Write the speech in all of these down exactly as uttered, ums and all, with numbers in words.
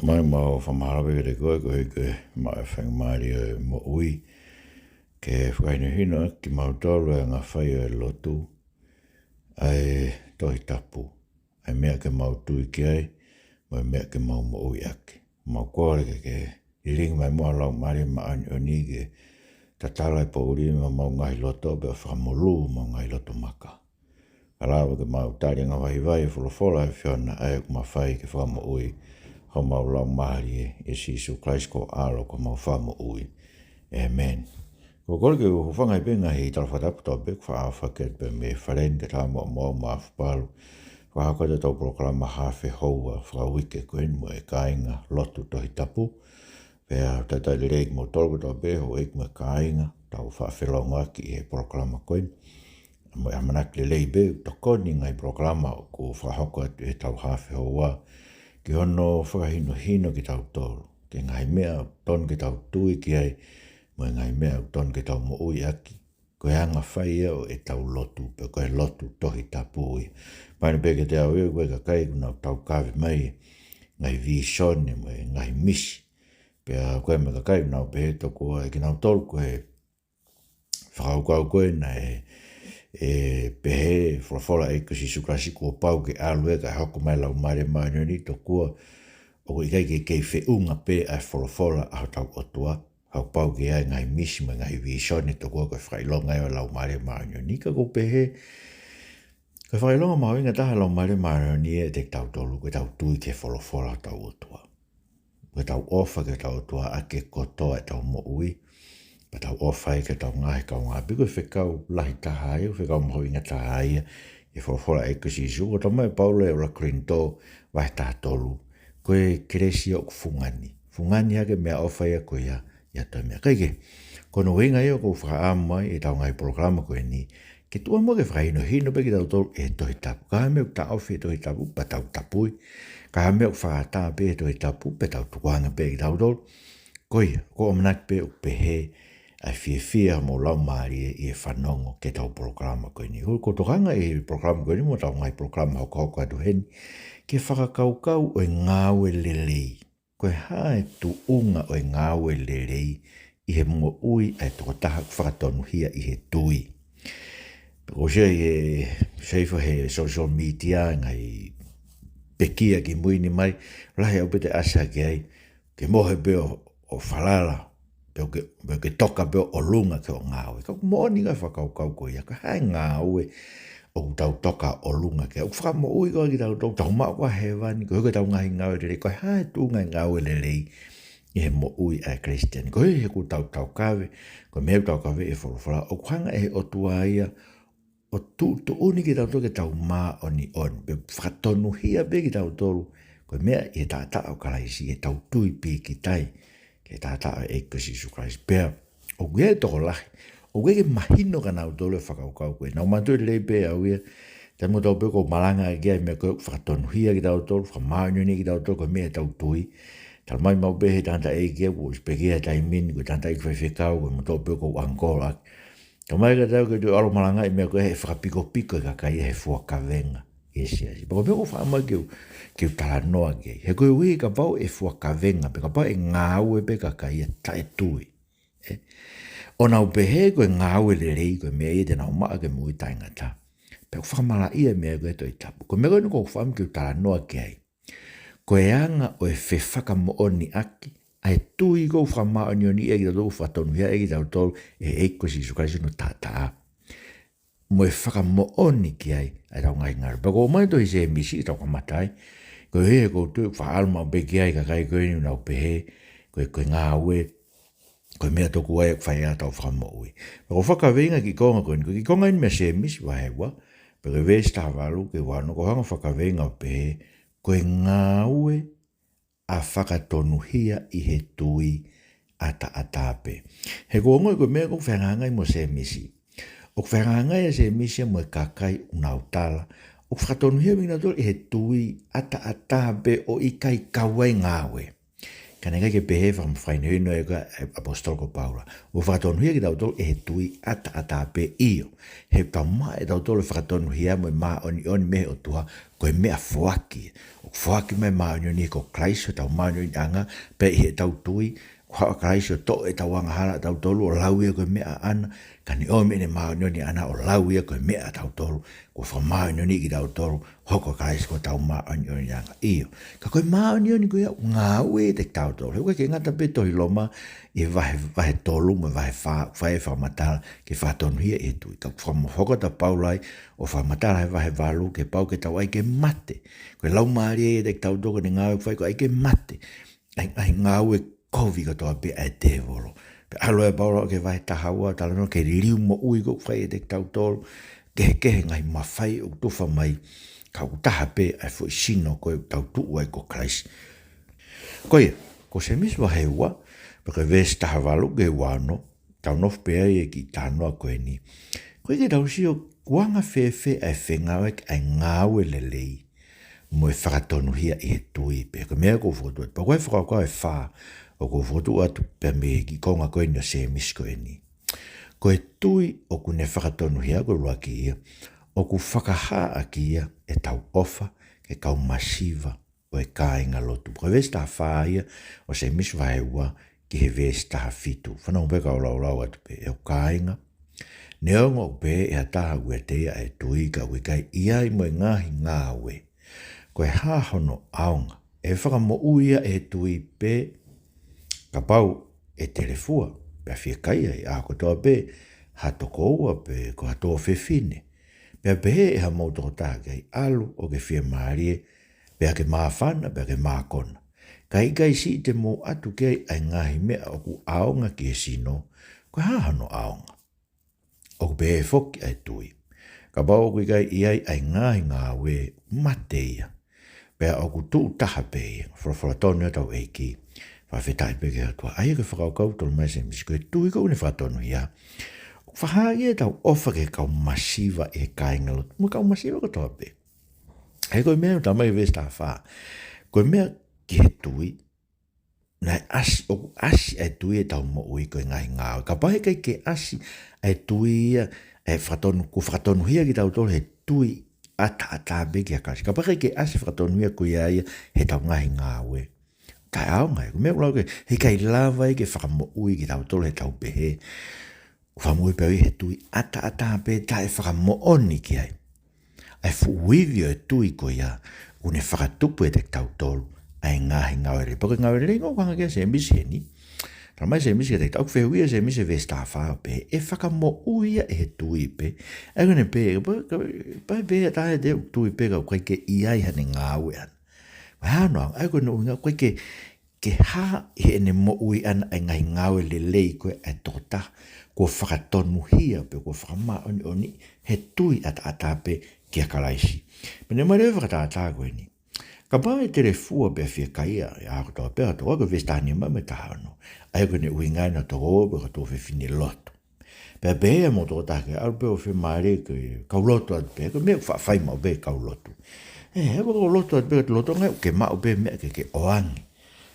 Tamai, mau fakamālō pē kiate koe, koeʻuhi ko e maʻu e faingamālie ʻo e moʻui ke fakahinohino ʻaki kimautolu e anga fai ʻo e lotu, ʻa e Tohi Tapu, ʻa e meʻa ke mau tui ki ai, mo e meʻa ke mau moʻui ʻaki. Mau kole ke ke lilingi mai muʻa ho Laumālie Māʻoniʻoni ke tatala e poʻuli mei homau ngaahi loto, pea fakamolū homau ngaahi loto maka. Kae lava ke mau tali angavaivai e folofola ʻa e ʻAfiona, ʻa ia ʻoku mafai ke fakamoʻui homau laumālie, ʻia Sīsū Kalaisi ko ho ʻAlo ko homau Fakamoʻui. ʻĒmeni. Ko e kole ke u hūfanga pē he ngaahi tala fakatapu kotoa pē kuo faʻa fakahoko atu pē mei he fale ni, kae ʻatā muʻa mo au, Maʻafu Palu, fakahoko atu ʻetau polokalama haafe houa fakauike ko eni mo e kāinga lotu Tohi Tapu. Pea talitali lelei kimoutolu kotoa pē, houʻeiki mo e kāinga, tau faʻa felongoaki ʻi he polokalama ko eni. Mo e ʻamanaki lelei pē ʻoku tokoni e ngaahi polokalama ʻoku fakahoko atu ʻi heʻetau haafe houa ki hono fakahinohino kitautolu ki he ngaahi meʻa ʻoku totonu ke tau tui ki ai, mo e ngaahi meʻa ʻoku totonu ke tau moʻui ʻaki. Ko e anga fai ia ʻo ʻetau lotu, pe ko e lotu Tohi Tapu ia. Mahino pē kiate au ia ko e kakai ʻoku nau taukaveʻi mai e ngaahi vīsone mo e ngaahi misi. Pea ko e meʻa, kakai ʻoku nau pehē tokua ʻe kinautolu ko e fakakaukau ko ē naʻe, ʻe pehē e folofola ʻa e ʻEiki ko Sīsū Kalaisi kuo pau ke ʻalu ia kae hoko mai e Laumālie Māʻoniʻoni, tokua ʻoku ʻikai ke kei feʻunga pē ʻa e folofola ʻa hotau ʻOtua, ka kuo pau ke ʻi ai e ngaahi misi mo e ngaahi vīsone, tokua ko e fakaʻilonga ia ʻo e Laumālie Māʻoniʻoni. Ka ʻoku ou pehē, ko e fakaʻilonga mahuʻinga taha ʻo e Laumālie Māʻoniʻoni ʻiate kitautolu, ko ʻetau tui ki he folofola ʻa hotau ʻOtua. Ko ʻetau ʻofa ki hotau ʻOtua ʻaki e kotoa ʻetau moʻui. Pea tau ʻofa ai ki hotau ngaahi kaungāʻapi. Ko e fekau lahi taha ia, fekau mahuʻinga taha ia ʻi he folofola ʻa e ʻEiki ko Sīsū. Ko e talamai ʻe Paula ʻi he ʻuluaki Kolinitō vahe taha tolu, ko e kelesi ʻoku fungani. Fungani hake e meʻaʻofa ia ko ia ʻi ha toe meʻa. Kae kehe, ko hono ʻuhinga ia ʻoku ou fakaʻamu ai ʻi heʻetau ngaahi polokalama ko eni, ke tuʻu muʻa ke fakahinohino pē kitautolu ʻe he Tohi Tapu. Ka ko e hā e meʻa ʻoku taʻofi ʻe he Tohi Tapu, pea tau tapui. Ka ko e hā e meʻa ʻoku fakaʻatā pē ʻe he Tohi Tapu, pea tau tukuange pē kitautolu. Ko ia, ʻoku ou ʻamanaki pē ʻoku pehē ʻa e fiefia ʻa homou laumālie ʻi he fanongo ki heʻetau polokalama ko eni. Ko ʻeku tokanga ʻi he polokalama ko eni mo ʻetau ngaahi polokalama hokohoko atu heni, ki he fakakaukau ʻo e ngāue lelei. Ko e hā e tuʻunga ʻo e ngāue lelei ʻi he moʻui ʻa e tokotaha ʻoku fakatonuhia ʻi he tui? Pea ʻoku ou sio ʻi he, sio hifo he social media, ngaahi pekia kimui ni mai, lahi ʻaupito e ʻasi hake ai, ke mohe pē ʻo, ʻo falala, pe ʻoku ke, pe ʻoku ke toka pē ʻo ʻolunga ki hoʻo ngāue. Ka ʻoku moʻoni e fakakaukau ko ia, ko e hā e ngāue ʻoku tau toka ʻolunga ki ai? ʻOku fakamoʻui koā kitautolu, tau maʻu koā hēvani koeʻuhi ko ʻetau ngaahi ngāue lelei? Ko e hā e tuʻunga e ngāue lelei ʻi he moʻui ʻa e Kalisitiane? Koeʻuhi he ʻoku tau taukave, ko e meʻa ʻoku taukaveʻi ʻe he folofola, ʻoku hanga ʻe he ʻOtua ia ʻo tuʻutuʻuni kitautolu ke tau māʻoniʻoni, pe fakatonuhia pē kitautolu ko e meʻa ʻi he taʻataʻa ʻo Kalaisi, ʻi heʻetau tui pīkitai ki he taʻataʻa ʻo e ʻEiki ko Sīsū Kalaisi. Pea ʻoku ʻi ai e tokolahi ʻoku ʻikai ke mahino kia nautolu e fakakaukau ko ē. Naʻa ku manatuʻi lelei pē au ia, taimi kotoa pē ʻoku ou malanga ki ai e meʻa ko ē ʻoku fakatonuhia kitautolu, fakamāʻoniʻoniʻi kitautolu ko e meʻa ʻetau tui. Talamai maʻu pē ʻe he tangataʻeiki ia kuo ʻosi pekia he taimi ni, ko e tangataʻeiki faifekau, ko e moutolu pē ʻoku ou uncle ʻaki. Talamai kiate au ke u toe ʻalu ʻo malangaʻi e meʻa ko ē, he ʻe fakapikopiko e kakai ia ʻe he fua kavenga ʻi he siasi. Pea ko e meʻa ʻoku ou fakaʻamu ke u, ke u talanoa ki ai. He koeʻuhi kapau ʻe fua kavenga, pe kapau ʻe ngāue pē e kakai ia taʻetui, ē, ʻo nau pehē ko e ngāue lelei ko e meʻa ia te nau maʻu ki he moʻui taʻengata, pea ʻoku fakamalaʻia e meʻa ko ē ʻe he Tohi Tapu. Ko e meʻa ko eni ʻoku ou fakaʻamu ke u talanoa ki ai, ko e anga ʻo e fefakamoʻoniʻaki ʻa e tui ʻoku fakamāʻoniʻoniʻi ai kitautolu, fakatonuhiaʻi ai kitautolu ʻe he ʻEiki ko Sīsū Kalaisi hono taʻataʻa, mo e fakamoʻoni ki ai ʻa ʻetau ngaahi ngāue. Pea ʻoku ou ʻomai e tohi Sēmisi ke tau kamata ai, koeʻuhi he ʻoku ou tui ʻoku faʻa ʻalu maʻu pē ki ai e kakai ko eni ʻoku nau pehē ko e, ko e ngāue ko e meʻa tokua ia ʻoku fai ai ʻetau fakamoʻui. Pea ʻoku ou fakakaveinga e kiʻi konga ko eni, ko e kiʻi konga eni mei Sēmisi vahe ua, pea ko e veesi taha valu ki he ua ono, ʻoku ou hanga ʻo fakakaveinga ʻo pehē, ko e ngāue ʻa e fakatonuhia ʻi he tui ʻataʻatā pē. He ʻoku ou ongoʻi ko e meʻa ʻoku fehangahangai mo Sēmisi. ʻOku fehangahangai ʻa Sēmisi mo e kakai ʻoku nau tala ʻoku fakatonuhia pē kinautolu ʻi he tui ʻataʻatā pē ʻo ʻikai kau ai e ngāue. Ka naʻe ʻikai ke pehē, fakamafai noa ʻe he ʻaposetolo ko Paula. ʻOku fakatonuhia kitautolu ʻe he tui ʻataʻatā pē, ʻio. He ʻoku tau maʻu ʻe tautolu e fakatonuhia mo e māʻoniʻoni mei he ʻOtua, ko e meʻafoaki. ʻOku foaki mai e māʻoniʻoni ko Kalaisi, hotau māʻoniʻoniʻanga, pea ʻi heʻetau tui, ko e haʻu ʻa Kalaisi ʻo toʻo ʻetau angahala ʻatautolu, ʻo lau ia ko e meʻa ʻaʻana, ka ne ʻomi ʻene māʻoniʻoni ʻaʻana ʻo lau ia ko e meʻa ʻatautolu, kuo fakamāʻoniʻoniʻi kitautolu, hoko ʻa Kalaisi ko hotau māʻoniʻoniʻanga. ʻIo. Ka ko e māʻoniʻoni ko ia ʻoku ngāue ʻiate kitautolu. He ʻoku ʻikai ke ngata pē tohi Loma ʻi he vahe, vahe tolu mo e vahe fā, fai e fakamatala ke fakatonuhia ʻi he tui. Ka ʻoku fakamahoko atu ʻa Paula ai ʻo fakamatala he vahe valu ke pau ke tau ʻai ke mate. Ko e laumālie ʻiate kitautolu ko ʻene ngāue ʻoku fai ko e ʻai ke mate. ʻA e, ʻa e ngāue kovi kotoa pē ʻa e tēvolo. Pea ʻalu ʻa Paula ki he vahe taha ua, talanoa ki he liliu moʻui ʻoku fai ʻiate kitautolu, kehekehe ngaahi mafai ʻoku tufa mai, ka ʻoku taha pē ʻa e foʻi sino ko ē ʻoku tau tuʻu ai ko Kalaisi. Ko ia, ko Sēmisi vahe ua, pea ko e veesi taha valu ki he ua ono, tau nofo pē ai ʻi he kiʻi talanoa ko eni. Ko ia ke tau sio, ʻoku anga fēfē ʻa e fengāueʻaki ʻa e ngāue lelei mo e fakatonuhia ʻi he tui pē. Ko e meʻa ʻoku ou fokotuʻu atu. Pea ko e fakakaukau ʻe fā ʻoku ou fokotuʻu atu pē mei he kiʻi konga ko eni ʻo Sēmisi ko eni. Ko e tui ʻoku ne fakatonuhia, ko e ʻuluaki ia, ʻoku fakahā ʻaki ia ʻetau ʻofa ki he kau masiva ʻo e kāingalotu. Ko e veesi taha fā ia ʻo Sēmisi vahe ua ki he veesi taha fitu. Fanongo pē kau laulau atu pē, ʻe hoku kāinga. Neongo ʻoku pehē ʻe ha taha ʻoku ʻiate ia ʻa e tui ka ʻoku ʻikai ʻi ai mo e ngaahi ngāue, ko e hā hono ʻaonga? ʻE fakamoʻui ia ʻe he tui pē kapau ʻe telefua, pea fiekaia ʻi he ʻaho kotoa pē ha tokoua pe ko ha tuofefine. Pea pehē ʻe hamou tokotaha ki ai, ʻalu ʻo ke fiemālie, pea ke māfana, pea ke mākona. Kae ʻikai siʻi te mou ʻatu ki ai ʻa e ngaahi meʻa ʻoku ʻaonga ki he sino, ko e hā hono ʻaonga? ʻOku pehē foki ʻa e tui. Kapau ʻoku ʻikai ʻi ai ʻa e ngaahi ngāue, mate ia. Pea ʻoku tuʻu taha pē ia. Folofola tonu ia ʻa hotau ʻEiki. Fakafetaʻi pē ki he ʻOtua. ʻA ia ko e fakakaukau tonu mai ʻa Sēmisi, ko e tui ʻoku ne fakatonuhia, ʻoku fakahā ʻaki ia ʻetau ʻofa ki he kau masiva ʻi he kāingalotu. Mo e kau masiva kotoa pē. He ko e meʻa ʻoku tala mai ʻe he veesi taha fā, ko e meʻa ki he tui, naʻe ʻasi, ʻoku ʻasi ʻa e tui ʻi heʻetau moʻui, ko e ngaahi ngāue. Kapau he ʻikai ke ʻasi ʻa e tui ia, ʻe fakatonu, kuo fakatonuhia kitautolu he tui ʻataʻatā pē kia Kalaisi. Kapau he ʻikai ke ʻasi e fakatonuhia ko ia ia heʻetau ngaahi ngāue, taʻeʻaonga ia. Ko e meʻa ʻoku lau ʻoku ʻikai lava ia ke fakamoʻui kitautolu heʻetau pehē, fakamoʻui pē au ʻi he tui ʻataʻatā pē taʻefakamoʻoni ki ai. ʻA e fuʻu ivi ʻo e tui ko ia, ʻoku ne fakatupu ʻiate kitautolu ʻa e ngaahi ngāue lelei. Pea ko e ngāue lelei ʻoku hanga ki ai ʻa Sēmisi heni. Tala mai ʻe Sēmisi kiate kitautolu, ʻoku fehuʻi ʻe Sēmisi he veesi taha fā pē, ʻe fakamoʻui ia ʻe he tui pē? ʻA ia ko ʻene pehē, pea, pea, pea pehē ʻe ha taha ʻe tui pē ka ʻoku ʻikai ke ʻi ai haʻane ngāue ʻana. Ko e hā hono ʻaonga? ʻA ia ko hono ʻuhinga, ʻoku ʻikai ke ke hā ʻi heʻene moʻui ʻana ʻa e ngaahi ngāue lelei ko ē ʻa e tokotaha kuo fakatonuhia pe kuo fakamāʻoniʻoniʻi he tui ʻataʻatā pē kia Kalaisi. Pea ne ʻomai leva e fakatātā ko eni. Kapau ʻe telefua pea fiekaia ʻi he ʻaho kotoa pē ha tokoua, ko e veesi taha nima mo e taha ono. ʻA ia ko hono ʻuhinga ʻena ʻo e tokoua pe ko e tuofefine lotu. Pea pehē ʻe hamou tokotaha ke ʻalu pē ʻo fiemālie, ke kau lotu atu pē, ko e meʻa ʻoku faʻa fai maʻu pē e kau lotu. ʻE, he ʻoku kau lotu atu pē, kau lotu ange, ke maʻu pē e meʻa ke, ke ʻoange,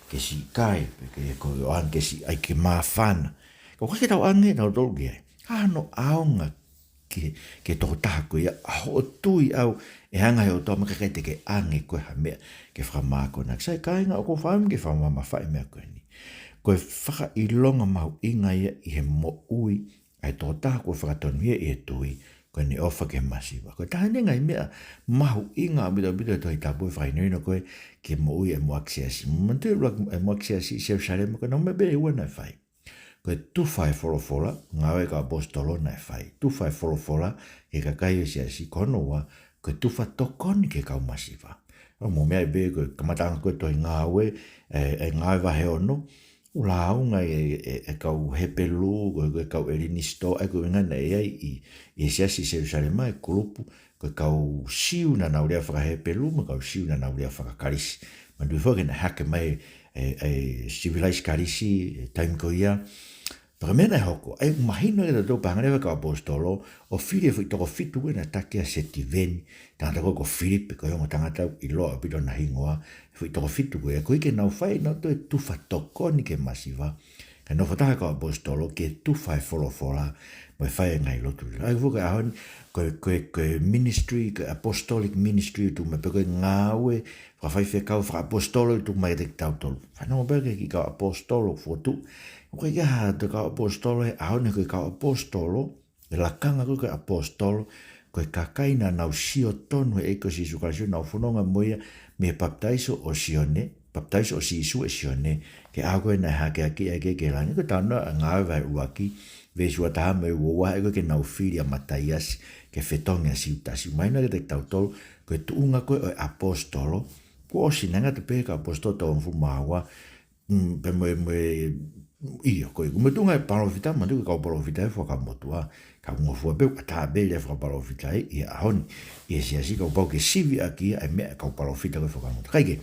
ke siʻi kai, pe ke, ke ʻoange ke siʻi ʻai ke māfana. Ka ʻoku ʻikai ke tau ʻoange ʻe tautolu ki ai. Hā hono ʻaonga ki he, ki he tokotaha ko ia, ʻa hoʻo tui au ʻe hanga ʻe he ʻOtua mo e kakai te ke ʻoange ko ē ha meʻa ke fakamākona. Sai kāinga, ʻoku ou fakaʻamu ke fakamamafaʻi e meʻa ko eni. Ko e fakaʻilonga mahuʻinga ia ʻi he moʻui ʻa e tokotaha kuo fakatonuhia ʻi he tui, ko ʻene ʻofa ki he masiva. Ko e taha eni e ngaahi meʻa mahuʻinga ʻaupito ʻaupito he Tohi Tapu ʻe fakahinohino ko ē ki he moʻui ʻa e muʻaki siasi. Manatuʻi e ʻuluaki, e muʻaki siasi ʻi Selusalema, ko e nau meʻa pē ʻe ua naʻe fai. Ko e tufa e folofola, Ngāue ʻa e Kau ʻAposetolo naʻe fai. Tufa e folofola ki he kakai ʻo e siasi, ko hono ua, ko e tufa tokoni ki he kau masiva. ʻOku mou meaʻi pē ko e kamataʻanga ko ē Tohi Ngāue, e, e Ngāue vahe ono, ʻoku lāunga e, e, e kau Hepelū, ko e, ko e kau ʻElinisitō, ʻa ia ko e ʻuhinga naʻe ʻi ai ʻi, ʻi he siasi ʻi Selusalema e kulupu, ko e kau Siu naʻa nau lea faka-Hepelū, mo e kau Siu naʻa nau lea faka-Kalisi. Manatuʻi foki naʻe hake mai e, e, e sivilaise Kalisi, e taimi ko ia, Pea ko e meʻa naʻe hoko, ʻa ia ʻoku mahino kiate kitautolu pea hangē leva ko e kau ʻaposetolo, ʻo Fili, e foʻi toko fitu ko ē naʻe taki ai ʻa Sitīveni, tangata ko ē ko Filipe, ko e ongo tangata ʻoku ʻiloa ʻaupito ʻena hingoa, e foʻi toko fitu ko ē, koeʻuhi ke nau fai ʻenautolu e tufa tokoni ki he masiva, kae nofo taha e kau ʻaposetolo ke tufa e folofola, mo e fai e ngaahi lotu. ʻA ia ko e ʻaho ni, ko e, ko e, ko e ministry, ko e apostolic ministry ʻoku tuku mai, pe ko e ngāue fakafaifekau fakaʻaposetolo ʻoku tuku mai kiate kitautolu. Fanongo pē ki he kiʻi kau ʻaposetolo fotu. ʻOku ʻikai ke ʻi ai ha toe kau ʻaposetolo he ʻaho ni, ko e kau ʻaposetolo, e lakanga ko ē ko e ʻaposetolo, ko e kakai naʻa nau sio tonu he ʻEiki ko Sīsū Kalaisi, nau fononga mo ia mei he papitaiso ʻo Sione, papitaiso ʻo Sīsū ʻe Sione, ki he ʻaho ko ē naʻe hakeakiʻi ai ki he langi. Ko e talanoa ʻa Ngāue vahe ʻuluaki, veesi ua taha mo e ua ua, ʻa ia ko ē ke nau fili ʻa Mataiasi ke fetongi ʻa Siutasi. Mahino kiate kitautolu, ko e tuʻunga ko ē ʻo e ʻaposetolo, kuo ʻosi, naʻe ngata pē he kau ʻaposetolo ʻe toko hongofulu mā ua, mm, pea mo e, mo e, ʻio, ko e, mo e tuʻunga e palōfita, mahalo ko e kau palōfita ʻi he Fuakava Motuʻa, kaungofua pē, ʻoku ʻatā pē e lea fakapalōfita ʻi, ʻi he ʻaho ni, ʻi he siasi, kapau ke siviʻaki ʻa e meʻa ʻa e kau palōfita ko ē he Fuakava Motuʻa. Kae kehe,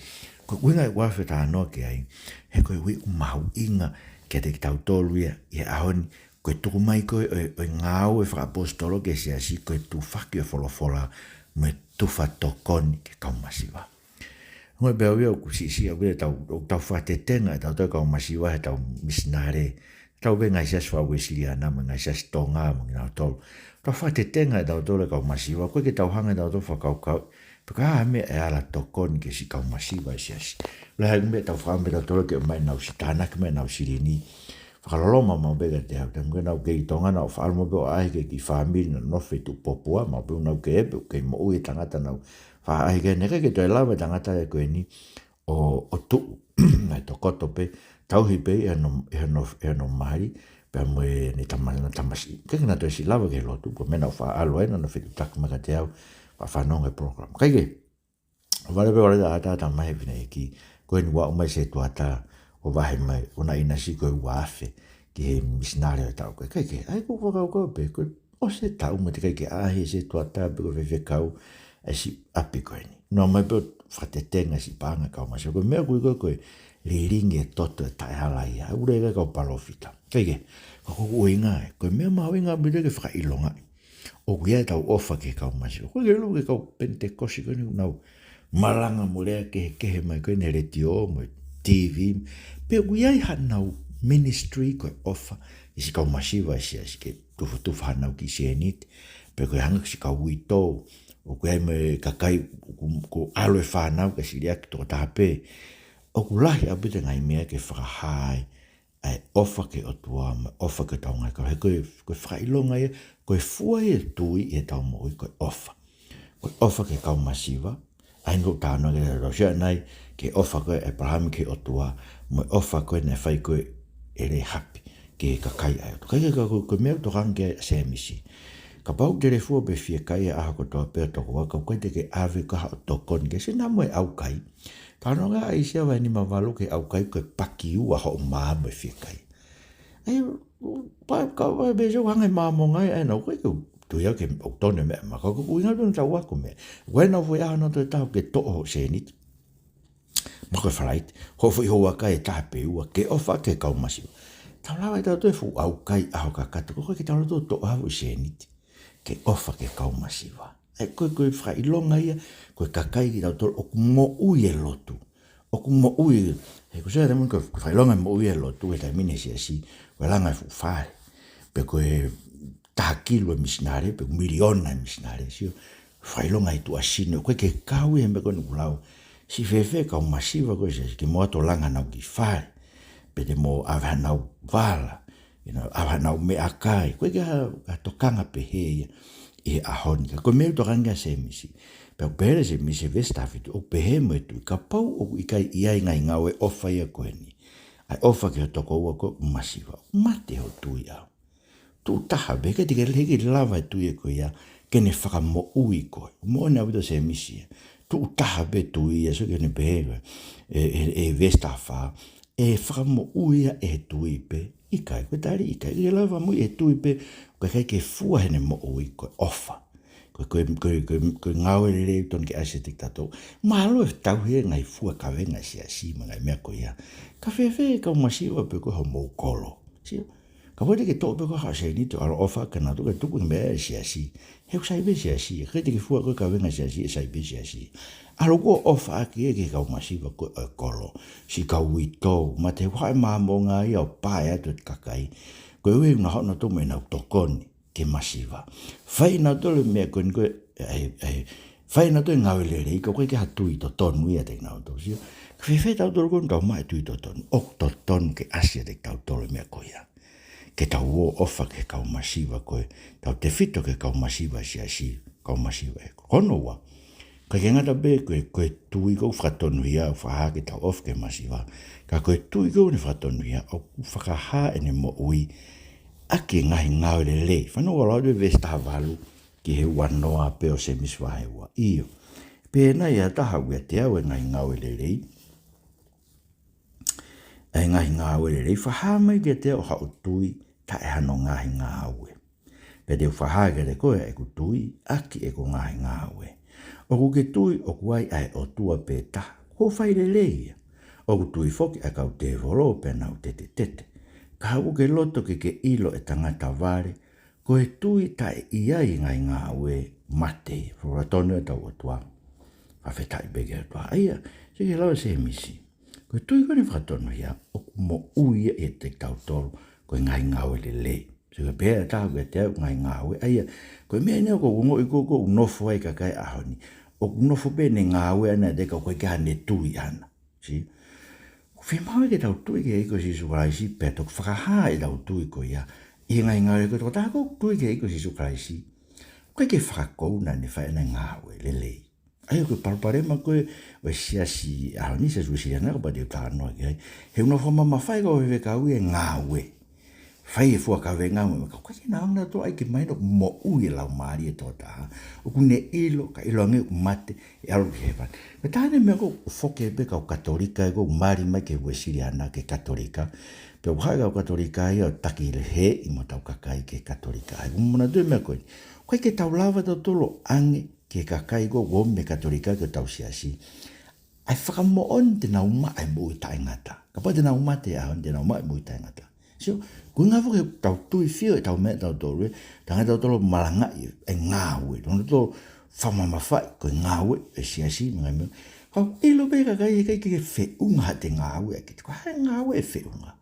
ko e ʻuhinga ʻeku ʻalu ʻo talanoa ki ai, he ko e ʻuhi ʻoku mahuʻinga kiate kitautolu ia ʻi he ʻaho ni, ko e tuku mai ko ē ʻo e, ʻo e ngāue fakaʻaposetolo ki he siasi, ko e tufaki ʻo e folofola, mo e tufa tokoni ki he kau masiva. Hangē pē au ia ʻoku siʻisiʻi au ia ʻetau, ʻetau fakatetenga ʻetautolu e kau masiva heʻetau misinale. Tau pē ngaahi siasi faka-Uēsiliana mo e ngaahi siasi Tonga mo kinautolu. Tau fakatetenga ʻetautolu e kau masiva, ʻoku ʻikai ke tau hanga ʻetautolu ʻo fakakaukau pe ko e hā e meʻa ʻe ala tokoni ki he siʻi kau masiva ʻi he siasi. Lahi e meʻa ʻoku tau fakaʻamu pē ʻetautolu ke ʻomai ʻenau si-, tānaki mai ʻenau silini. Fakaloloma maʻu pē kiate au, taimi ko ē naʻa ku kei ʻi Tonga, naʻa ku faʻa ʻalu maʻu pē ʻo ʻaʻahi ki he kiʻi fāmili naʻe nofo ʻi Tupopua, maʻu pē ʻeku nau kei, pē ʻoku kei moʻui e tangata naʻa ku faʻa ʻaʻahi ki ai, naʻe ʻikai ke toe lava e tangata ia ko eni ʻo, ʻo tuʻu, naʻe tokoto pē, tauhi pē ia ʻi hono, ʻi hono, ʻi hono mali, pea mo ʻene tama-, ʻene tamasiʻi. ʻIkai ke na toe siʻi lava ki he lotu, ko e meʻa naʻa ku faʻa ʻalu ai, naʻa nau fetuʻutaki mai kiate au, faʻa fanongo he program. Kae kehe, vale pē vale ʻa e ʻatā mai he fineʻeiki, ko eni ʻoku ʻomai e setuata ʻo vahe mai, ʻo na ʻinasi ko e ua afe ki he misinale ʻo e taʻu ko ē. Kae kehe, ʻa ia ʻoku ou fakakaukau pē, ko e ʻosi e taʻu mo e teʻeki ai ke ʻaʻahi e setuata pe ko e faifekau ʻa e siʻi ʻapi ko eni. Nofo mai pē ʻo fakatetenga e siʻi paʻanga e kau masiva. Ko e meʻa ʻoku ui ko ē ko e lilingi e toto e taʻehalaia. ʻA ia ʻoku lea ki ai e kau palōfita. Kae kehe, ko hoku ʻuhinga ē, ko e meʻa mahuʻinga ʻaupito ke fakaʻilongaʻi ʻoku ʻi ai ʻetau ʻofa ki he kau masiva. ʻOku ʻikai ke ʻilo ki he kau Penitekosi ko eni ʻoku nau malanga mo lea kehekehe mai ko eni he letiō mo e T V. Pe ʻoku ʻi ai haʻanau ministry ko e ʻofa ʻi he siʻi kau masiva ʻi he siasi, ke tufotufa haʻanau kiʻi sēniti. Pe ko e hanga ki he siʻi kau uitou, ʻoku ʻi ai mo e kakai ʻoku, ʻoku ʻalu e fānau kae siʻi liʻaki toko taha pē. ʻOku lahi ʻaupito e ngaahi meʻa ke fakahā ai ʻa e ʻofa ki he ʻOtua mo e ʻofa ki hotau ngaahi kakai. He ko e, ko e fakaʻilonga ia, ko e fua ia e tui ʻi heʻetau moʻui ko e ʻofa. Ko e ʻofa ki he kau masiva, ʻa ia naʻa ku talanoa ki ai, ʻa ia ʻoku ou sio ʻanenai ki he ʻofa ko ē ʻa ʻĒpalahame ki he ʻOtua, mo e ʻofa ko ē naʻe fai ko ē ʻe Lēhapi ki he kakai ʻa e ʻOtua. Kae kehe, ka ko e, ko e meʻa ʻoku tokanga ki ai ʻa Sēmisi. Kapau ʻoku telefua pe fiekaia ʻaho kotoa pē ʻa e tokoua, ka ʻoku ʻikai te ke ʻave koe ʻo tokoni ki ai, sio naʻa mo e ʻaukai. Talanoa ʻa ʻAisea vahe nima valu ki he ʻaukai ko e pakiua hoʻo mā mo e fiekaia. ʻA ia, pa, ka, pa, pe se ʻoku hanga ʻe he Māmonga ia, ʻa ia naʻa ku ʻikai ke u tui au ke ʻoku tonu e meʻa, ma ka ko e ʻuhinga tonu ʻetau ako meʻa. ʻOku ʻi ai ʻenau foʻi ʻaho naʻa nau toe taʻu ke toʻo hoʻo sēniti. Ma ko e falaite, hoʻo foʻi houa kai ʻe taha pe ua, ke ʻofa ki he kau masiva. Tau lava ʻe tautolu e fuʻu ʻaukai ʻaho kakato, ko e ʻikai ke tau loto toʻo ha foʻi sēniti ke ʻofa ki he kau masiva. ʻA ia ko e, ko e fakaʻilonga ia, ko e kakai kitautolu ʻoku moʻui e lotu. ʻOku moʻui, he ko e sio atu mo ko e fakaʻilonga e moʻui e lotu he taimi ni he siasi, ko e langa e fuʻu fale. Pe ko e taha kilu e misinale, pe miliona e misinale, sio, fakaʻilonga e tuʻasino, ʻoku ʻikai ke kau ia he meʻa ko eni ʻoku lau. Siʻi fēfē kau masiva ko ē he siasi, ke mou ō atu ʻo langa ʻenau kiʻi fale, pe te mou ʻave haʻanau vala, you know, ʻave haʻanau meʻakai, ʻoku ʻikai ke ha, ha tokanga pehē ia ʻi he ʻaho ni. Ka ko e meʻa ʻoku tokanga ki ai ʻa Sēmisi. Pea ʻoku pehē ʻe Sēmisi he veesi taha fitu, ʻoku pehē mo e tui, kapau ʻoku ʻikai ʻi ai e ngaahi ngāue ʻofa ia ko eni, ʻa e ʻofa ki ho tokoua ko ē ʻoku masiva, ʻoku mate hoʻo tui ʻaʻau. Tuʻu taha pē, ʻikai te ke, ʻikai ke lava e tui ko ia ke ne fakamoʻui koe. Moʻoni ʻaupito ʻa Sēmisi ia. Tuʻu taha pē tui ia, sio ki heʻene pehē ko ē ʻe, ʻe, ʻe he veesi taha fā, ʻe fakamoʻui ia ʻe he tui pē? ʻIkai, ko e tali ʻikai. ʻIkai lava moʻui ʻe he tui pē, ʻoku ʻikai ke fua heʻene moʻui ko e ʻofa. Ko e, ko e, ko e, ko e, ko e ngāue lelei tonu ke ʻasi ʻiate kitautolu. Mālō e tauhi e ngaahi fua kavenga ʻa e siasi mo e ngaahi meʻa ko ia. Ka fēfē e kau masiva pe ko hoʻomou kolo? Sio? Ka ʻoua te ke toʻo pē ko ha sēniti ʻo ʻalu ʻo ʻofa ʻaki kinautolu ke tuku e meʻa ʻa e siasi. He ʻoku sai pē siasi. ʻIkai te ke fua ko e kavenga siasi, ʻe sai pē siasi. ʻAlu koe ʻo ʻofa ʻaki ia ki he kau masiva ko ē ʻo e kolo. Siʻi kau uitou, mate, ʻoku haʻu e Māmonga ia ʻo pae atu e kakai. Koeʻuhi ʻoku nau haʻu nautolu mo ʻenau tokoni ki he masiva. Fai ʻenautolu e meʻa ko eni ko ē, ʻai, ʻai, fai ʻenautolu e ngāue lelei, ka ʻoku ʻikai ke ʻi ai ha tui totonu ʻiate kinautolu. Sio, ka fēfē tautolu ko eni tau maʻu e tui totonu? ʻOku totonu ke ʻasi ʻiate kitautolu e meʻa ko ia. Ke tau ō ʻo ʻofa ki he kau masiva ko ē, tautefito ki he kau masiva siasi, kau masiva ē. Ko hono ua, ʻikai ke ngata pē ko e, ko e tui ʻoku fakatonuhia, ʻoku fakahā ke tau ʻofa ki he masiva. Ka ko e tui ʻoku ne fakatonuhia, ʻoku fakahā ʻene moʻui ʻaki e ngaahi ngāue lelei. Fanongo ʻo lau atu e veesi taha valu ki he ua noa pē ʻo Sēmisi vahe ua. ʻIo, pehē nai ʻe ha taha ʻoku ʻiate au e ngaahi ngāue lelei, ʻa e ngaahi ngāue lelei, fakahā mai kiate au ʻa hoʻo tui taʻe hano ngaahi ngāue. Pea te u fakahā kiate koe ʻa ʻeku tui ʻaki ʻeku ngaahi ngāue. ʻOku ke tui ʻoku ai ʻa e ʻOtua pē taha, kuo fai lelei ia. ʻOku tui foki ʻa e kau tēvolo pea nau tetetete. Ka ʻoku ke loto ke ke ʻilo ʻe tangata vale, ko e tui taʻe ʻi ai e ngaahi ngāue, mate. Fuatonu ʻetau ʻOtua. Fakafetaʻi pē ki he ʻOtua. ʻA ia, sio ki he lau ʻa Sēmisi. Ko e tui ko eni fakatonuhia, ʻoku moʻui ia ʻiate kitautolu ko e ngaahi ngāue lelei. Sio, ka pehē ʻe ha taha ʻoku ʻiate au e ngaahi ngāue, ʻa ia, ko e meʻa eni ʻoku ou ongoʻi ko ē ʻoku ou nofo ai ʻa e kakai he ʻaho ni. ʻOku nofo pē ʻene ngāue ʻana ʻiate ia ka ʻoku ʻikai ke ʻi ai haʻane tui ʻana. Sio? ʻOku fiemaʻu ke tau tui ki he ʻEiki ko Sīsū Kalaisi, pea toki fakahā ʻetau tui ko ia ʻi he ngaahi ngāue. Ko e tokotaha ʻoku tui ki he ʻEiki ko Sīsū Kalaisi, ʻoku ʻikai ke fakakouna ʻene fai ʻene ngāue lelei. ʻA ia ko e palopalema ko ē ʻo e siasi he ʻaho ni, Siasi Uēsiliana, kapau te u talanoa ki ai. He ʻoku nau fakamamafaʻi e kau faifekau ia he ngāue. Fai e fua kavenga mo e meʻa, ka ʻoku ʻikai ke nau hanga ʻo ʻai ke mahino ʻoku moʻui e laumālie ʻo e tokotaha. ʻOku ne ʻilo, ka ʻiloange ʻoku mate, ʻe ʻalu ki hēvani. Pea taha eni e meʻa ʻoku foki ai pē e kau Katolika, ʻoku mali mai ki he Uēsiliana ki he Katolika. Pea ʻoku haʻu e kau Katolika ia ʻo taki leheʻi mo hotau kakai ki he Katolika. ʻA ia ʻoku ou manatuʻi e meʻa ko eni. ʻOku ʻikai ke tau lava tautolu ʻo ʻange ki he kakai ʻoku ō mei he Katolika ki hotau siasi ʻa e fakamoʻoni te nau maʻu e moʻui taʻengata. Kapau te nau mate he ʻaho ni, te nau maʻu e moʻui taʻengata. Sio, ko e ʻuhinga foki ʻetau tui fio ʻetau meʻa tautolu ē, tanga tautolu malangaʻi e ngāue, tanga tautolu fakamamafaʻi ko e ngāue e siasi, mo e ngaahi meʻa. Ka ʻoku ʻilo pē kakai he ʻikai ke feʻunga haʻate ngāue ʻa kitautolu. Ko e hā e ngāue ʻe feʻunga?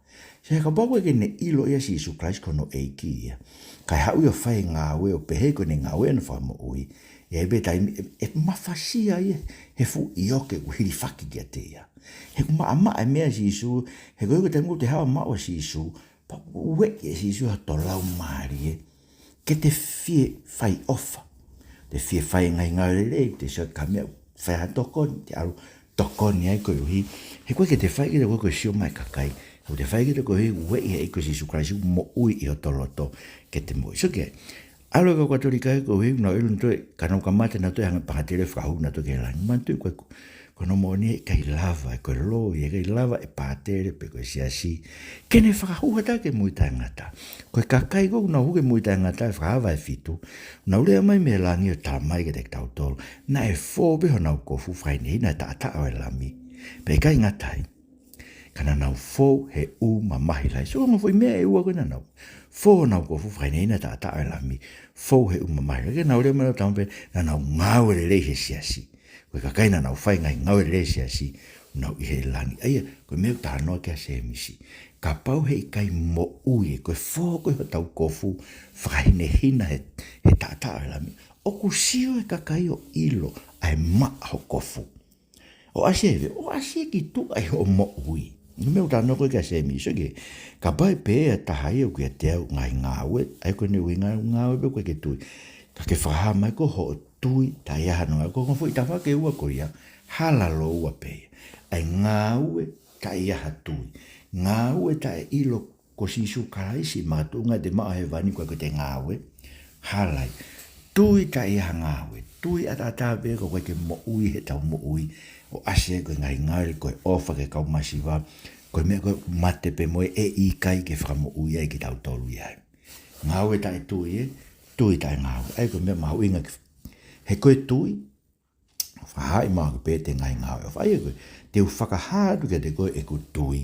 Sio, he kapau ʻoku ʻikai ke ne ʻilo ʻe ia ʻa Sīsū Kalaisi ko hono ʻEiki ia, kae haʻu ia ʻo fai e ngāue ʻo pehē ko ʻene ngāue ʻa ʻene fakamoʻui, ʻe ʻi ai pē taimi ʻe, ʻe mafasia ia he fuʻu ʻioke ʻoku hilifaki kiate ia. He ʻoku maʻamaʻa e meʻa ʻa Sīsū, he ko e ʻikai ko e taimi ʻoku te haʻu ʻo maʻu ʻa Sīsū, pea ʻoku ueʻi ʻe Sīsū hoto laumālie ke te fie fai ʻofa. Te fie fai e ngaahi ngāue lelei, te sio ki ha meʻa, fai ha tokoni, te ʻalu ʻo tokoni ai koeʻuhi. He ʻoku ʻikai ke te fai kiate koe ke sio mai ki he kakai. ʻOku te fai kiate koe he ʻoku ueʻi ʻe he ʻEiki ko Sīsū Kalaisi ʻoku moʻui ʻi hoto loto ke te moʻui. Sio ki ai. ʻAlu e kau Katolika ia koeʻuhi ʻoku nau ʻilo ʻe nautolu ka nau ka mate nautolu ʻe hanga ʻe he pātele ʻo fakahū nautolu ki he langi. Manatuʻi ko e, ko hono moʻoni ʻe ʻikai lava, ko e loi, ʻe ʻikai lava ʻe he pātele pe ko e siasi ke ne fakahū ha taha ki he moʻui taʻengata. Ko e kakai ko ē ʻoku nau hū ki he moʻui taʻengata ʻi he Fakahā vahe fitu, ʻoku nau lea mai mei he langi ʻo talamai kiate kitautolu, naʻe fō pē honau kofu fakahinehina he taʻataʻa ʻo e Lami. Pea ʻikai ngata ai, ka naʻa nau fō he ʻū mamahi lahi. Sio ki he ongo foʻi meʻa ʻe ua ko ē naʻa nau fō honau kofu fakahinehina he taʻataʻa ʻo e Lami. Fō he ʻū mamahi lahi. Ka naʻa nau lea mai ʻo talamai pē naʻa nau ngāue lelei he siasi. Ko e kakai naʻa nau fai e ngaahi ngāue lelei he siasi, ʻoku nau ʻi he langi. ʻA ia, ko e meʻa ʻoku talanoa ki ai ʻa Sēmisi. Kapau he ʻikai moʻui ē, ko e fō ko ē hotau kofu fakahinehina he, he taʻataʻa ʻo e Lami, ʻoku sio e kakai ʻo ʻilo ʻa e maʻa ho kofu. ʻO ʻasi ē, ʻo ʻasi ki tuʻa ʻi hoʻo moʻui. Ko e meʻa ʻoku talanoa ko ē ki ai ʻa Sēmisi, sio ki ai. Kapau ʻe pehē ʻe ha taha ia ʻoku ʻiate au e ngaahi ngāue, ʻa ia ko ʻene ʻuhinga, ngāue pē ʻoku ʻikai ke tui. Ka ke fakahā mai ko hoʻo tui taʻe ʻi ai hano ngāue, ko e ongo foʻi tafaʻaki ʻe ua ko ia, hala lōua pē ia. ʻA e ngāue taʻe ʻi ai ha tui. Ngāue taʻe ʻilo ko Sīsū Kalaisi makatuʻunga te maʻu hēvani ko e ko ʻete ngāue. Hala ia. Tui taʻe ʻi ai ha ngāue. Tui ʻataʻatā pē ʻoku ʻikai ke moʻui heʻetau moʻui. ʻO ʻasi ai ko e ngaahi ngāue, ko e ʻofa ki he kau masiva, ko e meʻa ko ē mate pē mo ia ʻe ʻikai ke fakamoʻui ai kitautolu ia. Ngāue taʻe tui ē, tui taʻe ngāue. ʻA ia ko e meʻa mahuʻinga ki, he ko e tui, fakahā mai ʻoku pehē ʻete ngaahi ngāue. ʻOfa ia ko ē, te u fakahā atu kiate koe ʻeku tui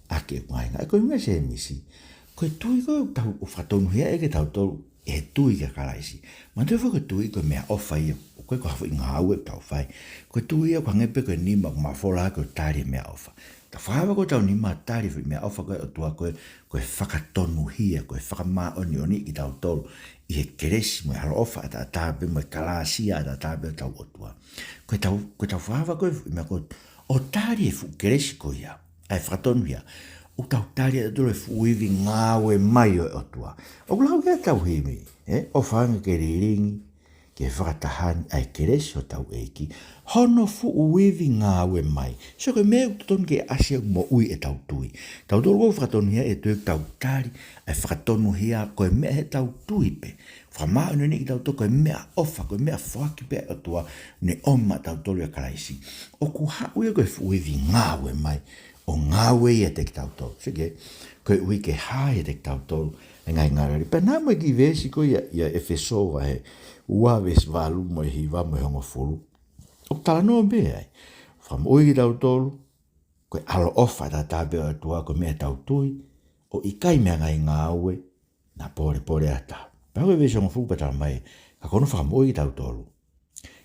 ʻaki ʻeku ngaahi ngāue. Ko e meʻa ʻa Sēmisi, Ko e tui ko ē ʻoku tau, ʻoku fakatonuhiaʻi ʻe kitautolu ʻe he tui kia Kalaisi. Manatuʻi foki ko e tui ko e meʻaʻofa ia, ʻoku ʻikai ko ha foʻi ngāue ʻoku tau fai. Ko e tui ia ʻoku hangē pē ko e nima ʻoku mafola ko e tali e meʻaʻofa. Tau fakaava ko ʻetau nima tali e foʻi meʻaʻofa ko ē ʻa e ʻOtua ko ē, ko e fakatonuhia, ko e fakamāʻoniʻoniʻi kitautolu ʻi he kelesi mo e ʻaloʻofa ʻataʻatā pē mo e kalāsia ʻataʻatā pē ʻa hotau ʻOtua. Ko ʻetau, ko ʻetau fakaava ko ē foʻi meʻa ko ē ʻo tali e fuʻu kelesi ko ia, ʻa e fakatonuhia, ʻoku tau tali ʻe tautolu e fuʻu ivi ngāue mai ʻo e ʻOtua. ʻOku lau ia ʻetau himi, ē? ʻOfa ange ke lilingi ki he fakataha ni ʻa e kelesi ʻa hotau ʻEiki, hono fuʻu ivi ngāue mai. So ko e meʻa ʻoku totonu ke ʻasi ai ʻoku moʻui ʻetau tui. Tautolu ʻoku fakatonuhia ʻe he tui ʻoku tau tali ʻa e fakatonuhia ko e meʻa heʻetau tui pē. Fakamāʻoniʻoniʻi kitautolu ko e meʻaʻofa, ko e meʻafoaki pē ʻa e ʻOtua ne ʻomai maʻatautolu ʻia Kalaisi. ʻOku haʻu ia ko e fuʻu ivi ngāue mai, ʻo ngāue ʻiate kitautolu. Sio ki ai, koeʻuhi ke hā ʻiate kitautolu e ngaahi ngāue lelei. Pea naʻa mo e kiʻi veesi ko ia, ʻia ʻEfesō vahe ua veesi valu mo e hiva mo e hongofulu. ʻOku talanoa pē ai. Fakamoʻui kitautolu, ko e ʻaloʻofa ʻataʻatā pē ʻa e ʻOtua ko e meʻa ʻetau tui, ʻo ʻikai mei he ngaahi ngāue, naʻa pōlepole ʻa ha taha. Pea ko e veesi hongofulu pea tala mai, ka ko hono fakamoʻui kitautolu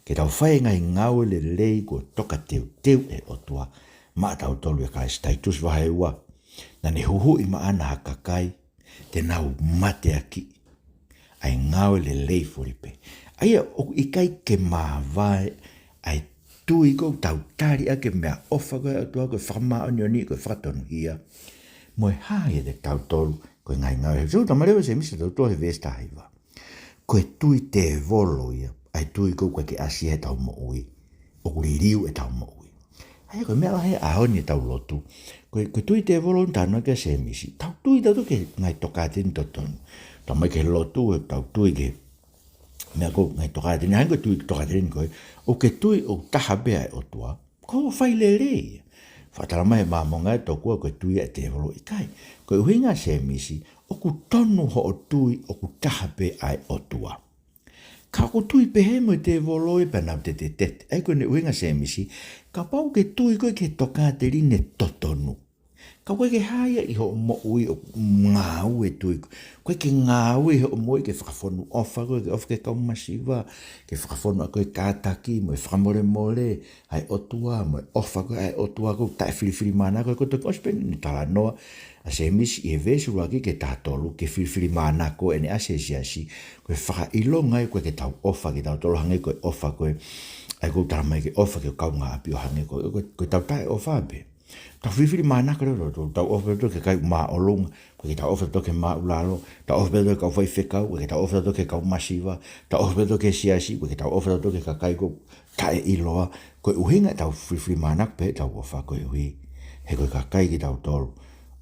ke tau fai e ngaahi ngāue lelei kuo tokateuteu ʻe he ʻOtua maʻatautolu ʻia Kalaisi. Taitusi vahe ua, naʻa ne huhuʻi maʻana ha kakai te nau mateakiʻi ʻa e ngāue lelei fuli pē. ʻA ia ʻoku ʻikai ke māvae ʻa e tui ko ē ʻoku tau tali ʻaki e meʻaʻofa ko ē ʻa e ʻOtua, ko e fakamāʻoniʻoniʻi, ko e fakatonuhia, mo e hā ʻiate kitautolu ko e ngaahi ngāue. So, talamai leva ʻe Sēmisi ʻe taha tolu he veesi taha hiva, ko e tui tēvolo ia ʻa e tui ko ē ʻoku ʻikai ke ʻasi ia heʻetau moʻui, ʻoku liliu ʻetau moʻui. ʻA ia ko e meʻa lahi he ʻaho ni ʻetau lotu. Ko e, ko e tui tēvolo ʻoku talanoa ki ai ʻa Sēmisi. Tau tui tautolu ki he ngaahi tokāteline totonu. Talamai ki he lotu, ʻetau tui ki he meʻa ko e ngaahi tokāteline, hangē ko e tui tokāteline ko ē, ʻoku ke tui ʻoku taha pē ʻa e ʻOtua, ko hoʻo fai lelei ia. Fakatalamai ʻe he Māmonga ē, tokua ko e tui ʻa e tēvolo, ʻikai. Ko e ʻuhinga ʻa Sēmisi, ʻoku tonu hoʻo tui ʻoku taha pē ʻa e ʻOtua. Ka ʻoku tui pehē mo e tēvolo ia pea nau tetetete. ʻA ia ko ʻene ʻuhinga ʻa Sēmisi, kapau ʻoku ke tui koe ki he tokāteline totonu, ka ʻoku ʻikai ke hā ia ʻi hoʻo moʻui ʻoku ngāue e tui ko ē. ʻOku ʻikai ke ngāue ʻi hoʻo moʻui ke fakafonu ʻofa koe, ke ʻofa ki he kau masiva, ke fakafonu ʻa koe kātaki mo e fakamolemole ʻa e ʻOtua, mo e ʻofa ko ē ʻa e ʻOtua ʻoku taʻefilifilimānako. Ko e toki ʻosi pē ʻene talanoa ʻa Sēmisi ʻi he veesi ʻuluaki ki he taha tolu ki he filifilimānako ʻene ʻasi he siasi, ko e fakaʻilonga ia ʻoku ʻikai ke tau ʻofa kitautolu hangē ko e ʻofa ko ē ʻa ia ʻoku talamai ke ʻofa ki ho kaungāʻapi ʻo hangē ko, ko, ko ʻetau taʻeʻofa pē. Tau filifilimānako leva tautolu, tau ʻofa tautolu ki he kakai ʻoku māʻolunga, ʻoku ʻikai ke tau ʻofa tautolu ki he māʻulalo, tau ʻofa tautolu ki he kau faifekau, ʻoku ʻikai ke tau ʻofa tautolu ki he kau masiva, tau ʻofa tautolu ki he siasi, ʻoku ʻikai ke tau ʻofa tautolu ki he kakai ʻoku taʻeʻiloa. Ko e ʻuhinga ʻetau filifilimānako pē ʻetau ʻofa koeʻuhi he ko e kakai kitautolu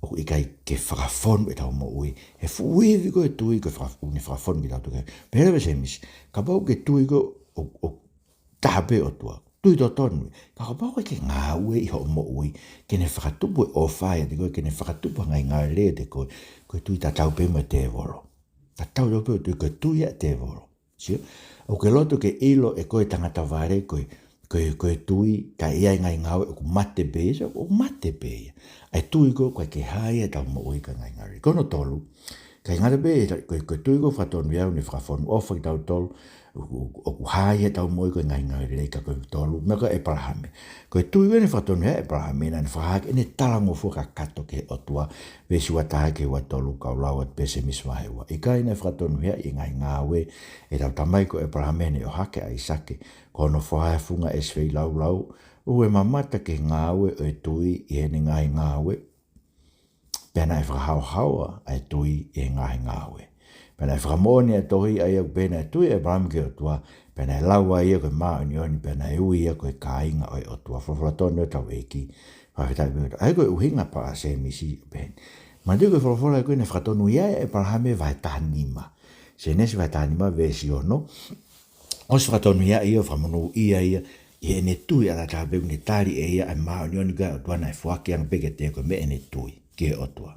ʻoku ʻikai ke fakafonu ʻetau moʻui he fuʻu ivi ko ē ʻo e tui ko ē faka-, ʻoku ne fakafonu kitautolu ki ai. Pehē leva ʻe Sēmisi, kapau ʻoku ke tui koe ʻoku, ʻoku taha pē ʻOtua, tui totonu ia. Ka kapau ʻoku ʻikai ke ngāue ʻi hoʻo moʻui ke ne fakatupu e ʻofa ʻiate koe, ke ne fakatupu e ngaahi ngāue lelei ʻiate koe, ko e tui tatau pē mo e tēvolo. Tatau pē ʻo tui, ko e tui ʻa e tēvolo. Sio? ʻOku ke loto ke ʻilo ʻe koe tangata vale ko e, ko e, ko e tui taʻe ʻi ai e ngaahi ngāue ʻoku mate pē ia, ʻoku mate pē ia. ʻA e tui ko ē ʻoku ʻikai ke hā ia heʻetau moʻui ki he ngaahi ngāue. Ko hono tolu, ʻikai ngata pē, ko e, ko e tui ko ē ʻoku fakatonuhiaʻi ʻoku ne fakafonu ʻofa kitautolu, ʻoku, ʻoku, ʻoku hā ia heʻetau moʻui ki he ngaahi ngāue lelei. Ka ko e tolu, meʻa ko ē ʻa ʻĒpalahame. Ko e tui ko ē naʻe fakatonuhiaʻi ʻe ʻĒpalahame, naʻa ne fakahā ʻene talangofua kakato ki he ʻOtua, veesi ua taha ki he ua tolu, kau lau atu pē Sēmisi vahe ua. ʻIkai naʻe fakatonuhiaʻi e ngaahi ngāue ʻetau tamai ko ʻĒpalahame heʻene ʻohake ʻa ʻAisake ko hono foha he funga ʻesi feilaulau, ʻo ne mamata ki he ngāue ʻo e tui ʻi heʻene ngaahi ngāue? Pea naʻe fakahaohaoa ʻa e tui ʻi he ngaahi ngāue. Pea naʻe fakamoʻoni ʻa e tohi ʻa ia ʻoku pehē naʻe tui ʻa ʻĒpalahame ki he ʻOtua, pea naʻe lau ʻa ia ko e māʻoniʻoni, pea naʻe ui ia ko e kāinga ʻo e ʻOtua. Folofola tonu ʻa hotau ʻEiki, fakafetaʻi pē ki he ʻOtua. ʻA ia ko e ʻuhinga pē ʻa Sēmisi ʻoku pehē ni. Manatuʻi ko e folofola ko ē naʻe fakatonuhiaʻi ʻe ʻĒpalahame vahe taha nima. Sēnesi vahe taha nima veesi ono. ʻOsi fakatonuhiaʻi ia, fakamonūʻia ia ʻi heʻene tui ʻataʻatā pē ʻoku ne tali ʻe ia ʻa e māʻoniʻoni ko ē ʻa e ʻOtua naʻe foaki ange pē kiate ia ko e meʻa ʻene tui ki he ʻOtua.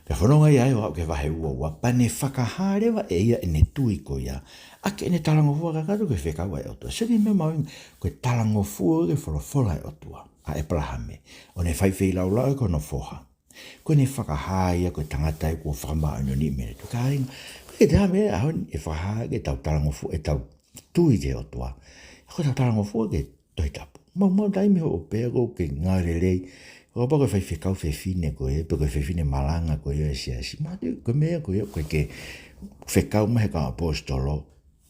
Pea fononga ia ʻo aʻu ki he vahe ua ua, pea ne fakahā leva ʻe ia ʻene tui ko ia ʻaki ʻene talangofua kakato ki he fekau ʻa e ʻOtua. Sio ki he meʻa mahuʻinga, ko e talangofua ki he folofola ʻa e ʻOtua ʻa ʻĒpalahame, ʻo ne fai feilaulau ko hono foha. Ko ʻene fakahā ia ko e tangata ia kuo fakamāʻoniʻoniʻi mei he tui. Kāinga, ko e taha e meʻa he ʻaho ni ʻe fakahā ke tau talangofua, ʻetau tui ki he ʻOtua. Ko ʻetau talangofua ki he Tohi Tapu. Maumau taimi hoʻo pehē ʻoku ke ngāue lelei. Kapau ko e faifekau fefine koe, pe ko e fefine malanga koe ʻo e siasi. Mahalo ko e meʻa ko ia ʻoku ke fekau mai he kau ʻaposetolo,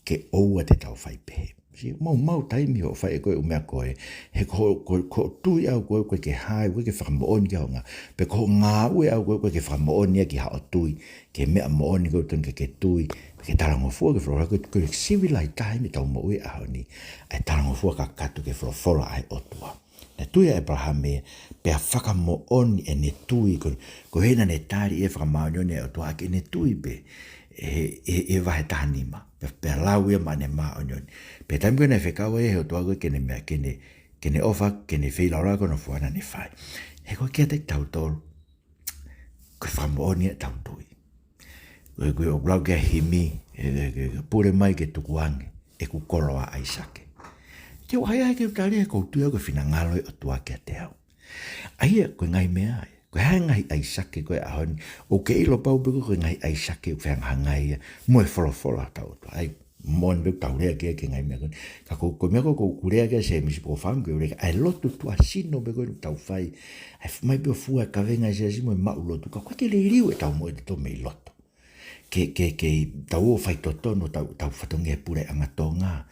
ke ʻoua te tau fai pehē. Sio, maumau taimi hoʻo fai ʻe koe ʻū meʻa ko ē, he ko, ko, ko e tui ʻaʻau ko ē ʻoku ʻikai ke hā, ʻoku ʻikai ke fakamoʻoni ki he ʻaho ngāue. Pe ko e ngāue ʻaʻau ko ē ʻoku ʻikai ke fakamoʻoni ia ki haʻo tui, ki he meʻa moʻoni ko ē ʻoku totonu ke ke tui, pe ke talangofua ki he folofola. Ko e, ko e sivi lahi taha eni ʻetau moʻui he ʻaho ni, ʻa e talangofua kakato ki he folofola ʻa e ʻOtua. Naʻe tui ʻa ʻĒpalahame, pea fakamoʻoni ʻene tui, ko, ko e hā naʻá ne tali ʻe he fakamāʻoniʻoni ʻa e ʻOtua ʻaki ʻene tui pē, ʻi he, ʻi he, ʻi he vahe taha nima, pea, pea lau ia maʻane māʻoniʻoni. Pea taimi ko ē naʻe fekau ai ʻe he ʻOtua ko ē ke ne meʻa, ke ne, ke ne ʻofa, ke ne feilaulau ki hono foha naʻá ne fai. He ko e kiate kitautolu, ko e fakamoʻoni ʻetau tui. Ko e, ko e ʻoku lau ki ai e himi, ʻe, ʻe, ʻe, ʻe pule mai ke tukuange ʻeku koloa ʻAisake. Te u ʻai ai ke u tali ʻeku tui ʻoku finangalo e ʻOtua kiate au. ʻA ia, ko e ngaahi meʻa ia. Ko e hā e ngaahi ʻAisake ko ē he ʻaho ni, ʻoku ke ʻilo pau pē ko e ngaahi ʻAisake ʻoku fehangahangai ia mo e folofola ʻa hotau ʻOtua. ʻAi, moʻoni pē ʻoku tau lea ki he, ki he ngaahi meʻa ko eni. Ka ko, ko e meʻa ko ē ʻoku ou lea ki ai Sēmisi, pea ko e fāmili ke u lea ki ai, ʻa e lotu tuʻasino pē ko ē ʻoku tau fai. ʻAi, f-, mai pē ʻo fua e kavenga ʻa e siasi mo e maʻu lotu. Ka ʻoku ʻikai ke liliu ʻetau moʻui ʻatautolu mei loto. Ke, ke, ke tau ō ʻo faitotonu hotau, hotau fatongia he puleʻanga Tonga.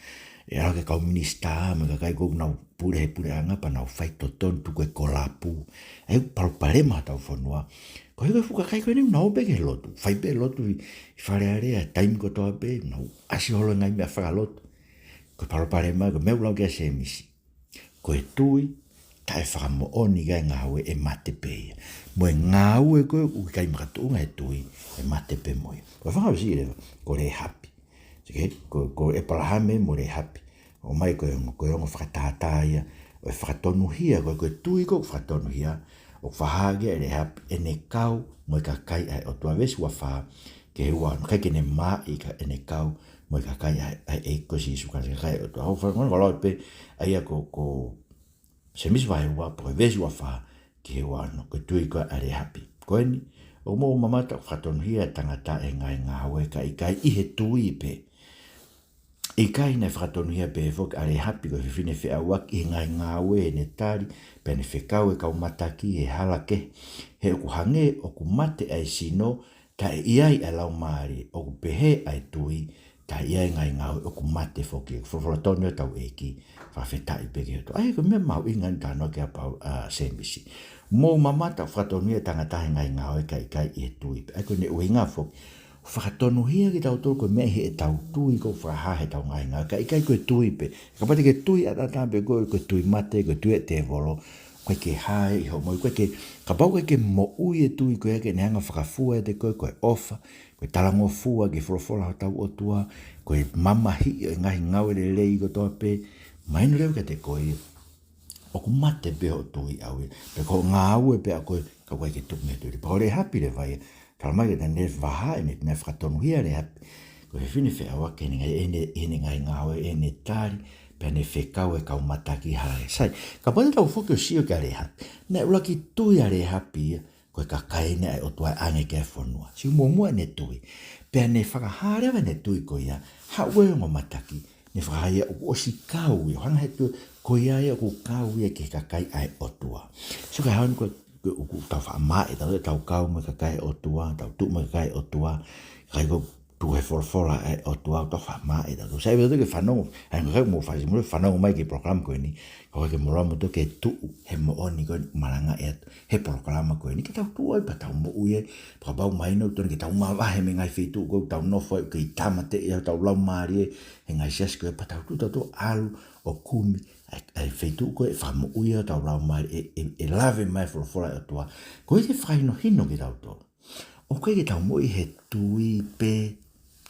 ʻE ala ki he kau minisitā, mo e kakai ko ē ʻoku nau pule he puleʻanga pea nau faitotonu, tuku e kolapu. ʻA ia ʻoku palopalema hotau fonua. Ko e hā e fuʻu kakai ko eni ʻoku nau ō pē ki he lotu. Fai pē lotu ʻi, ʻi Fale Alea, taimi kotoa pē, nau ʻasi holo he ngaahi meʻa fakalotu. Ko e palopalema, ko e meʻa ʻoku lau ki ai Sēmisi. Ko e tui taʻefakamoʻoni ki he ngāue ʻe mate pē ia. Mo e ngāue ko ē ʻoku ʻikai makatuʻunga he tui, ʻe mate pē mo ia. Ko e fakaʻosi leva, ko Lēhapi. Sike, ko, ko ʻĒpalahame mo Lēhapi. ʻOmai ko e ongo, ko e ongo fakatātā ia ʻo e fakatonuhia, ko e, ko e tui ko ē ʻoku fakatonuhia, ʻoku fakahā ʻe Lēhapi ʻene kau mo e kakai ʻa e ʻOtua, veesi ua fā ki he ua ono, ʻikai ke ne maʻi ka ʻene kau mo e kakai ʻa e, ʻa e ʻEiki ko Sīsū Kalaisi, kakai ʻa e ʻOtua. Hau fakamoʻoni ko e lau pē ʻa ia ko, ko Sēmisi vahe ua pea ko e veesi ua fā ki he ua ono, ko e tui ko ē ʻa Lēhapi. Ko eni, ʻoku mou mamata ʻoku fakatonuhia e tangata ʻe he ngaahi ngāue ka ʻikai ʻi he tui pē. ʻIkai, naʻe fakatonuhia pē foki ʻa Lēhapi ko e fefine feʻauaki ʻi he ngaahi ngāue, ʻene tali, pea ne fekau e kau mataki he hala kehe. He ʻoku hangē ʻoku mate ʻa e sino, taʻe ʻi ai ʻa e laumālie, ʻoku pehē ʻa e tui, taʻe ʻi ai e ngaahi ngāue, ʻoku mate foki. Folofola tonu ʻa hotau ʻEiki, fakafetaʻi pē ki he ʻOtua. ʻA ia ko e meʻa mahuʻinga eni talanoa ki ai ʻa Paula, ʻa Sēmisi. Mou mamata ʻoku fakatonuhia e tangata he ngaahi ngāue ka ʻikai ʻi he tui pē. ʻA ia ko hono ʻuhinga foki, fakatonuhia kitautolu ko e meʻa ʻi heʻetau tui, ʻoku fakahā heʻetau ngaahi ngāue, ka ʻikai ko e tui pē. Kapau te ke tui ʻataʻatā pē koe, ko e tui mate, ko e tui ʻa e tēvolo, ʻoku ʻikai ke hā ia ʻi hoʻo moʻui, ʻoku ʻikai ke, kapau ʻoku ʻikai ke moʻui e tui ko ē ke ne hanga ʻo fakafua ʻiate koe, ko e ʻofa, ko e talangofua ki he folofola ʻa hotau ʻOtua, ko e mamahiʻi ʻo e ngaahi ngāue lelei kotoa pē, mahino leva kiate koe ia ʻoku mate pē hoʻo tui ʻaʻau ia. Pe ko hoʻo ngāue pē ʻa koe, ka ʻoku ʻikai ke tuku mei he tui. Pea ko Lēhapi leva ia, talamai ʻe he taha ʻe vaha ʻene, naʻe fakatonuhia ʻa Lēhapi ko e fefine feʻauaki ʻi heʻene ngaahi, ʻene, ʻene ngaahi ngāue, ʻene tali, pea ne fekau e kau mataki hala kehe. Sai, kapau te tau foki ʻo sio kia Lēhapi, naʻe ʻuluaki tui ʻa Lēhapi ia ko e kakai eni ʻa e ʻOtua ʻe ʻange ki ai e fonua. Sio muʻomuʻa ʻene tui. Pea ne fakahā leva ʻene tui ko ia, haʻu e ongo mataki, ne fakahā ia ʻoku ʻosi kau ia, hanga he tui ko ia ia ʻoku kau ia ki he kakai ʻa e ʻOtua. Sio, ka ʻi he ʻaho ni ko e, ko e ʻoku tau faʻa maʻa ʻe tautolu, tau kau mo e kakai ʻa e ʻOtua, tau tuʻu mo e kakai ʻa e ʻOtua, kakai ko ē tuʻu he folofola ʻa e ʻOtua, tau faʻa maʻa ʻe tautolu. Sai, ʻoku tau ke fanongo, ʻa e ngaahi kakai ʻoku mou fai, mou fanongo mai ki he polokalama ko eni, ka ʻoku ʻikai ke mou lava moutolu ke tuʻu he moʻoni ko eni ʻoku malangaʻi atu he polokalama ko eni, ke tau tuʻu ai pea tau moʻui ai, pea kapau mahino ʻoku totonu ke tau mavahe mei he ngaahi feituʻu ko ē ʻoku tau nofo ai, ʻoku kei tāmateʻi ʻa hotau laumālie he ngaahi siasi ko ē, pea tau tuʻu tautolu ʻo ʻalu ʻo kumi ʻa e, ʻa e feituʻu ko ē ʻe fakamoʻui ai hotau laumālie, ʻe, ʻe, ʻe lave mai e folofola ʻa e ʻOtua. Ko e ke fakahinohino kitautolu. ʻOku ʻikai ke tau moʻui he tui pē,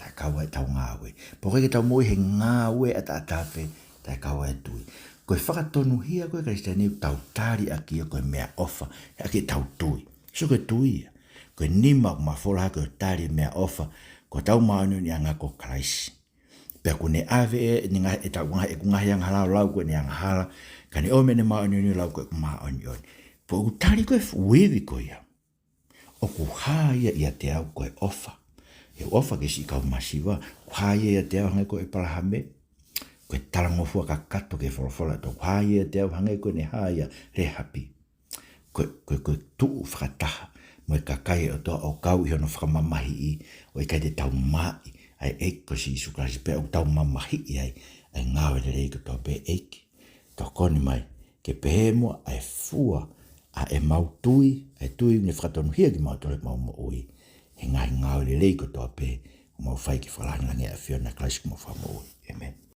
taʻe kau ai ʻetau ngāue. Pea ʻoku ʻikai ke tau moʻui he ngāue ʻataʻatā pē, taʻe kau ai e tui. Ko e fakatonuhia ko ē ʻa e Kalisitiane ʻoku tau tali ʻaki ia ko e meʻaʻofa, ʻaki ʻetau tui. Sio, ko e tui ia. Ko e nima ʻoku mafola hake ʻo tali e meʻaʻofa, ko hotau māʻoniʻoniʻanga ko Kalaisi. Pea kuo ne ʻave ʻe, ʻene ngaahi, ʻetau ngaahi, ʻeku ngaahi angahala ʻo lau ko ʻene angahala, ka ne ʻomai ʻene māʻoniʻoni ʻo lau ko ʻeku māʻoniʻoni. Pea ʻoku tali ko ē e fuʻu ivi ko ia. ʻOku hā ia ʻiate au ko e ʻofa. ʻE ʻofa ki siʻi kau masiva, ʻoku hā ia ʻiate au hangē ko ʻĒpalahame. Ko e talangofua kakato ki he folofola, ʻoku hā ia ʻiate au hangē ko ʻene hā ʻia Lēhapi. Ko e, ko e, ko e tuʻu fakataha mo e kakai ʻo e ʻOtua ʻo kau ʻi hono fakamamahiʻi, ʻo ʻikai te tau maʻi ʻa e ʻEiki ko Sīsū Kalaisi pea ʻoku tau mamahiʻi ai ʻa e ngāue lelei kotoa pē. ʻEiki, tokoni mai ke pehē muʻa ʻa e fua ʻa ʻemau tui, ʻa e tui naʻe fakatonuhia kimautolu ʻe heʻemau moʻui, he ngaahi ngāue lelei kotoa pē ʻoku mau fai ke fakalāngilangiʻi ʻa e ʻAfiona, Kalaisi ko homau Fakamoʻui. ʻĒmeni.